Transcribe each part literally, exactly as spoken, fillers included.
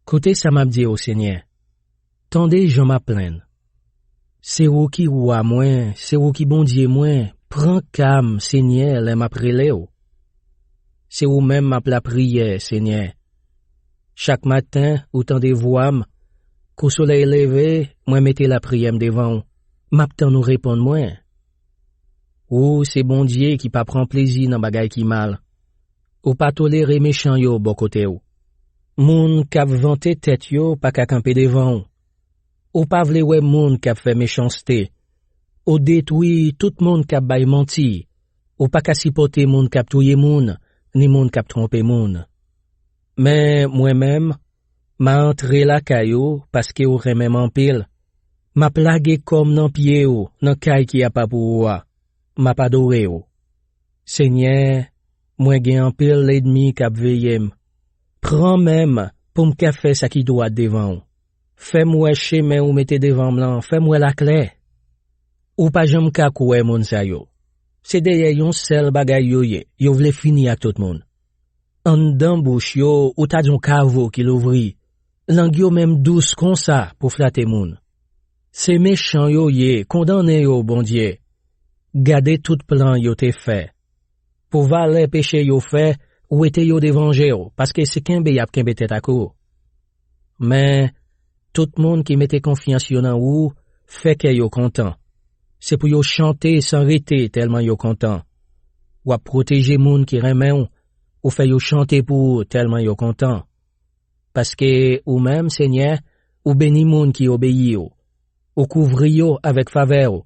Koute sa m ap di w, Senyè. Tande jan m ap plenn. Se ou ki wa mwen, se ou ki Bondye mwen, pran ka m, Senyè, lè m ap rele w. Se ou menm m ap lapriyè, Senyè. Chak maten, ou tande vwa m. Kou solèy leve, mwen mete lapriyè m devan w. M ap tann ou reponn mwen. Ou se Bondye ki pa pran plezi nan bagay ki mal. Ou pa tolere mechan yo bò kote w. Moun k ap vante tèt yo pa ka kanpe devan w. Ou pa vle wè moun k ap fè mechanste. Ou detwi tout moun k ap bay manti. Ou pa ka sipòte moun k ap touye moun, ni moun k ap twonpe moun. Men mwen menm, m a antre lakay ou paske ou renmen m anpil. M ap lage kò m nan pye w, nan kay ki apa pou ou a. M ap adore w. Senyè, mwen gen anpil lènmi k ap veye m. Pran men m pou m ka fè sa ki dwat devan w. Fè m wè chemen ou mete devan m lan, fè m wè l aklè. Ou pa janm ka kwè moun sa yo. Se dèyè yon sèl bagay yo ye, yo vle fini ak tout moun. Anndan bouch yo, ou ta di yon kavo ki louvri. Lang yo menm dous konsa pou flate moun. Se mechan yo ye, kondannen yo, Bondye. Gade tout plan yo te fè. Pou valè peche yo fè, wete yo devan je w, paske se kenbe y ap kenbe tèt ak ou. Men, tout moun ki mete konfyans yo nan ou, fè kè yo kontan. Se pou yo chante san rete tèlman yo kontan. W ap pwoteje moun ki renmen w, ou fè yo chante pou ou tèlman yo kontan. Paske ou menm, Senyè, ou beni moun ki obeyi w. Ou kouvri yo avèk favè w.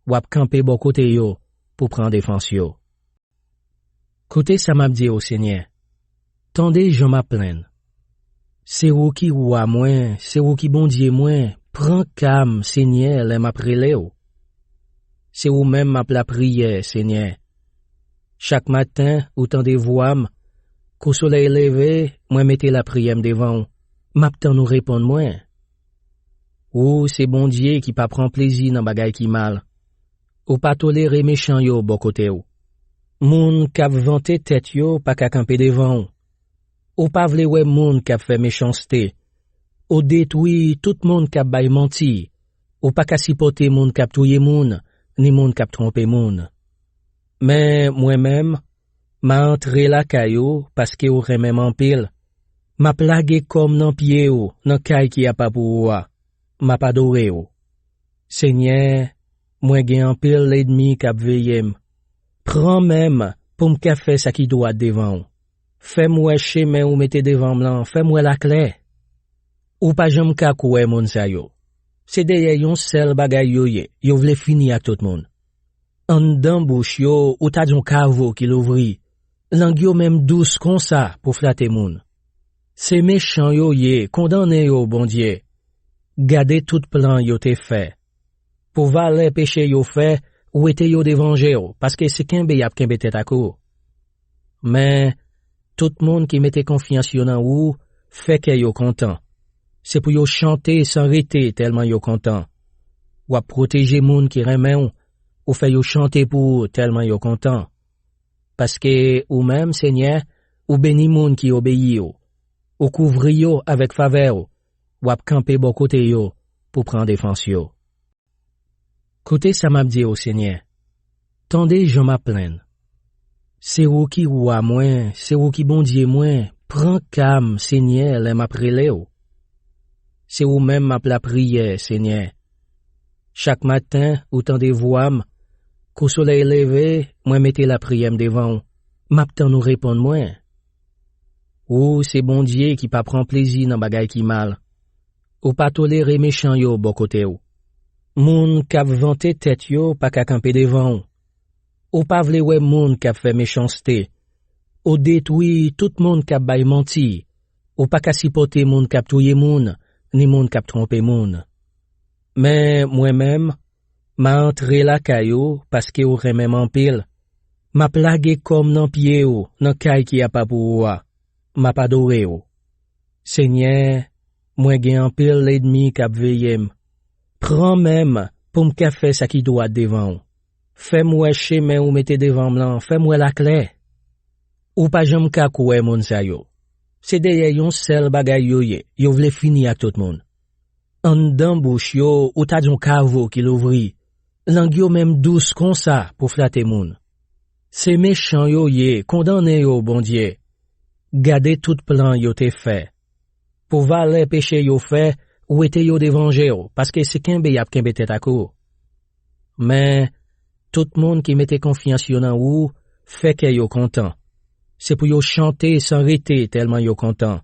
W ap kanpe bò kote yo pou pran defans yo. Koute sa m ap di w, Senyè. Tande jan m ap plenn. Se ou ki wa mwen, se ou ki Bondye mwen, pran ka m, Senyè, lè m ap rele w. Se ou menm m ap lapriyè, Senyè. Chak maten, ou tande vwa m. Kou solèy leve, mwen mete lapriyè m devan w. M ap tann ou reponn mwen. Ou se Bondye ki pa pran plezi nan bagay ki mal. Ou pa tolere mechan yo bò kote w. Moun k ap vante tèt yo pa ka kanpe devan w. Ou pa vle wè moun k ap fè mechanste. Ou detwi tout moun k ap bay manti. Ou pa ka sipòte moun k ap touye moun, ni moun k ap twonpe moun. Men mwen menm, m a antre lakay ou paske ou renmen m anpil. M ap lage kò m nan pye w, nan kay ki apa pou ou a. M ap adore w. Senyè, mwen gen anpil lènmi k ap veye m. Pran men m pou m ka fè sa ki dwat devan w. Fè m wè chemen ou mete devan m lan, fè m wè l aklè. Ou pa janm ka kwè moun sa yo. Se dèyè yon sèl bagay yo ye, yo vle fini ak tout moun. Anndan bouch yo, ou ta di yon kavo ki louvri. Lang yo menm dous konsa pou flate moun. Se mechan yo ye, kondannen yo, Bondye. Gade tout plan yo te fè. Pou valè peche yo fè, wete yo devan je w, paske se kenbe y ap kenbe tèt ak ou. Men, tout moun ki mete konfyans yo nan ou, fè kè yo kontan. Se pou yo chante san rete tèlman yo kontan. W ap pwoteje moun ki renmen w, ou fè yo chante pou ou tèlman yo kontan. Paske ou menm, Senyè, ou beni moun ki obeyi w. Ou kouvri yo avèk favè w. W ap kanpe bò kote yo pou pran defans yo. Koute sa m ap di w, Senyè. Tande jan m ap plenn. Se ou ki wa mwen, se ou ki Bondye mwen, pran ka m, Senyè, lè m ap rele w. Se ou menm m ap lapriyè, Senyè. Chak maten, ou tande vwa m. Kou solèy leve, mwen mete lapriyè m devan w. M ap tann ou reponn mwen. Ou se Bondye ki pa pran plezi nan bagay ki mal. Ou pa tolere mechan yo bò kote w. Moun k ap vante tèt yo pa ka kanpe devan w. Ou pa vle wè moun k ap fè mechanste. Ou detwi tout moun k ap bay manti. Ou pa ka sipòte moun k ap touye moun, ni moun k ap twonpe moun. Men mwen menm, m a antre lakay ou paske ou renmen m anpil. M ap lage kò m nan pye w, nan kay ki apa pou ou a. M ap adore w. Senyè, mwen gen anpil lènmi k ap veye m. Pran men m pou m ka fè sa ki dwat devan w. Fè m wè chemen ou mete devan m lan, fè m wè l aklè. Ou pa janm ka kwè moun sa yo. Se dèyè yon sèl bagay yo ye, yo vle fini ak tout moun. Anndan bouch yo, ou ta di yon kavo ki louvri. Lang yo menm dous konsa pou flate moun. Se mechan yo ye, kondannen yo, Bondye. Gade tout plan yo te fè. Pou valè peche yo fè, wete yo devan je w, paske se kenbe y ap kenbe tèt ak ou. Men, tout moun ki mete konfyans yo nan ou, fè kè yo kontan. Se pou yo chante san rete tèlman yo kontan.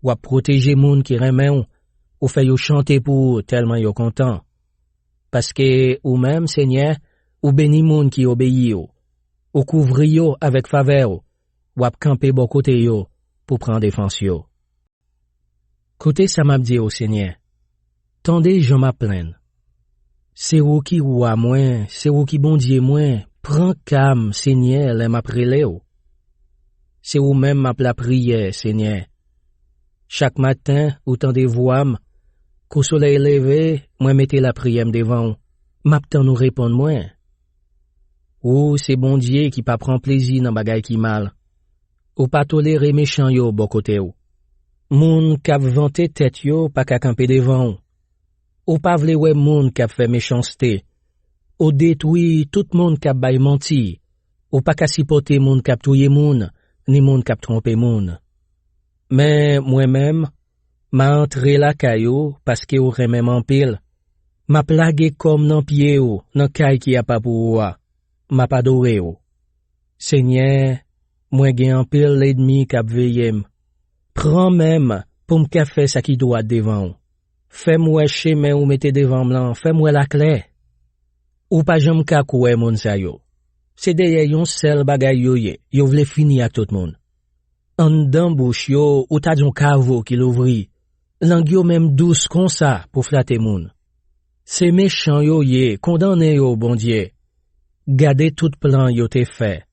W ap pwoteje moun ki renmen w, ou fè yo chante pou ou tèlman yo kontan. Paske ou menm, Senyè, ou beni moun ki obeyi w. Ou kouvri yo avèk favè w, w ap kanpe bò kote yo pou pran defans yo. Koute sa m ap di w, Senyè. Tande jan m ap plenn. Se ou ki wa mwen, se ou ki Bondye mwen, pran ka m, Senyè, lè m ap rele w. Se ou menm m ap lapriyè, Senyè. Chak maten, ou tande vwa m. Kou solèy leve, mwen mete lapriyè m devan w. M ap tann ou reponn mwen. Ou se Bondye ki pa pran plezi nan bagay ki mal. Ou pa tolere mechan yo bò kote w. Moun k ap vante tèt yo pa ka kanpe devan w. Ou pa vle wè moun k ap fè mechanste. Ou detwi tout moun k ap bay manti. Ou pa ka sipòte moun k ap touye moun, ni moun k ap twonpe moun. Men mwen menm, m a antre lakay ou paske ou renmen m anpil. M ap lage kò m nan pye w, nan kay ki apa pou ou a. M ap adore w. Senyè, mwen gen anpil lènmi k ap veye m. Pran men m pou m ka fè sa ki dwat devan w. Fè m wè chemen ou mete devan m lan, fè m wè l aklè. Ou pa janm ka kwè moun sa yo. Se dèyè yon sèl bagay yo ye, yo vle fini ak tout moun. Anndan bouch yo, ou ta di yon kavo ki louvri. Lang yo menm dous konsa pou flate moun. Se mechan yo ye, kondannen yo, Bondye. Gade tout plan yo te fè.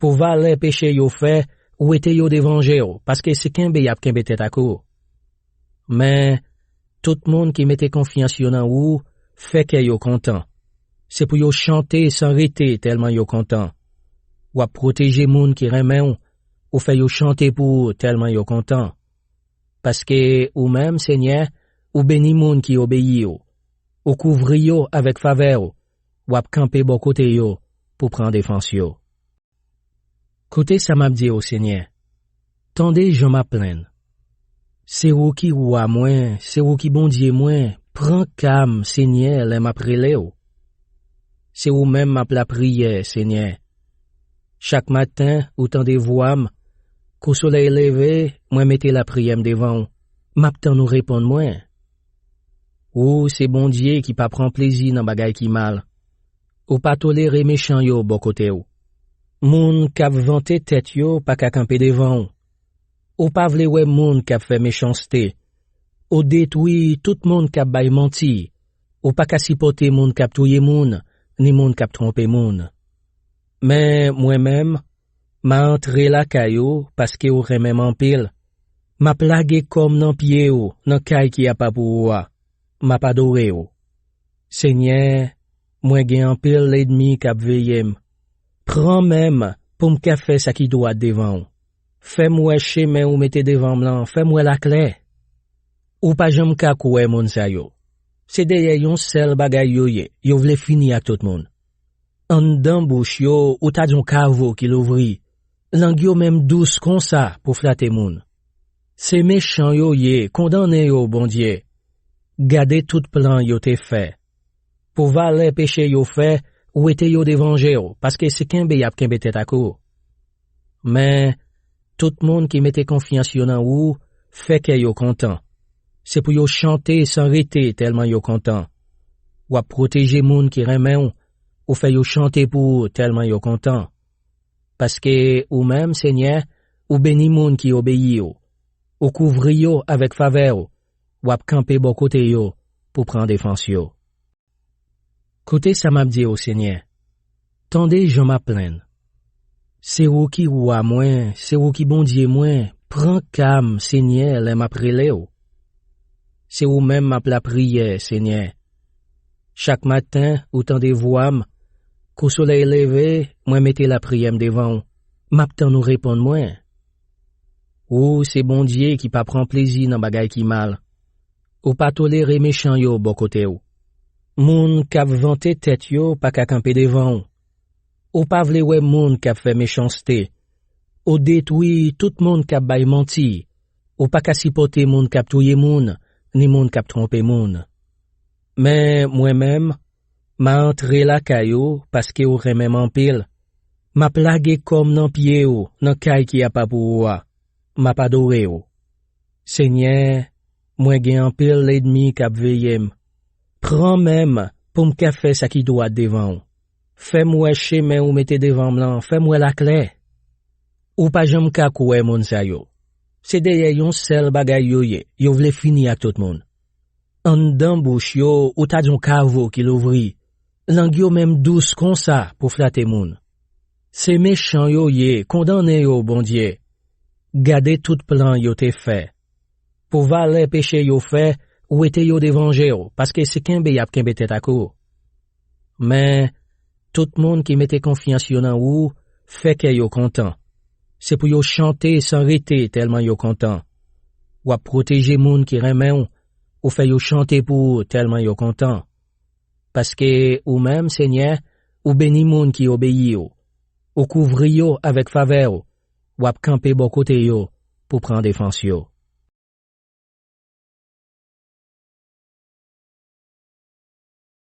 Pou valè peche yo fè, wete yo devan je w, paske se kenbe y ap kenbe tèt ak ou. Men, tout moun ki mete konfyans yo nan ou, fè kè yo kontan. Se pou yo chante san rete tèlman yo kontan. W ap pwoteje moun ki renmen w, ou fè yo chante pou ou tèlman yo kontan. Paske ou menm, Senyè, ou beni moun ki obeyi w. Ou kouvri yo avèk favè w, w ap kanpe bò kote yo pou pran defans yo. Koute sa m ap di w, Senyè. Tande jan m ap plenn. Se ou ki wa mwen, se ou ki Bondye mwen, pran ka m, Senyè, lè m ap rele w. Se ou menm m ap lapriyè, Senyè. Chak maten, ou tande vwa m. Kou solèy leve, mwen mete lapriyè m devan w. M ap tann ou reponn mwen. Ou se Bondye ki pa pran plezi nan bagay ki mal. Ou pa tolere mechan yo bò kote w. Moun k ap vante tèt yo pa ka kanpe devan w. Ou pa vle wè moun k ap fè mechanste. Ou detwi tout moun k ap bay manti. Ou pa ka sipòte moun k ap touye moun, ni moun k ap twonpe moun. Men mwen menm, m a antre lakay ou paske ou renmen m anpil. M ap lage kò m nan pye w, nan kay ki apa pou ou a. M ap adore w. Senyè, mwen gen anpil lènmi k ap veye m. Pran men m pou m ka fè sa ki dwat devan w. Fè m wè chemen ou mete devan m lan, fè m wè l aklè. Ou pa janm ka kwè moun sa yo. Se dèyè yon sèl bagay yo ye, yo vle fini ak tout moun. Anndan bouch yo, ou ta di yon kavo ki louvri. Lang yo menm dous konsa pou flate moun. Se mechan yo ye, kondannen yo, Bondye. Gade tout plan yo te fè. Pou valè peche yo fè, wete yo devan je w, paske se kenbe y ap kenbe tèt ak ou. Men, tout moun ki mete konfyans yo nan ou, fè kè yo kontan. Se pou yo chante san rete tèlman yo kontan. W ap pwoteje moun ki renmen w, ou fè yo chante pou ou tèlman yo kontan. Paske ou menm, Senyè, ou beni moun ki obeyi w. Ou kouvri yo avèk favè w. W ap kanpe bò kote yo pou pran defans yo. Koute sa m ap di w, Senyè. Tande jan m ap plenn. Se ou ki wa mwen, se ou ki Bondye mwen, pran ka m, Senyè, lè m ap rele w. Se ou menm m ap lapriyè, Senyè. Chak maten, ou tande vwa m. Kou solèy leve, mwen mete lapriyè m devan w. M ap tann ou reponn mwen. Ou se Bondye ki pa pran plezi nan bagay ki mal. Ou pa tolere mechan yo bò kote w. Moun k ap vante tèt yo pa ka kanpe devan w. Ou pa vle wè moun k ap fè mechanste. Ou detwi tout moun k ap bay manti. Ou pa ka sipòte moun k ap touye moun, ni moun k ap twonpe moun. Men mwen menm, m a antre lakay ou paske ou renmen m anpil. M ap lage kò m nan pye w nan kay ki apa pou ou a. M ap adore w. Senyè, mwen gen anpil lènmi k ap veye m. Pran men m pou m ka fè sa ki dwat devan w. Fè m wè chemen ou mete devan m lan, fè m wè l aklè. Ou pa janm ka kwè moun sa yo. Se dèyè yon sèl bagay yo ye, yo vle fini ak tout moun. Anndan bouch yo, ou ta di yon kavo ki louvri. Lang yo menm dous konsa pou flate moun. Se mechan yo ye, kondannen yo, Bondye. Gade tout plan yo te fè. Pou valè peche yo fè, wete yo devan je w, paske se kenbe y ap kenbe tèt ak ou. Men, tout moun ki mete konfyans yo nan ou, fè kè yo kontan. Se pou yo chante san rete tèlman yo kontan. W ap pwoteje moun ki renmen w, ou fè yo chante pou ou tèlman yo kontan. Paske ou menm, Senyè, ou beni moun ki obeyi w. Ou kouvri yo avèk favè w. W ap kanpe bò kote yo pou pran defans yo.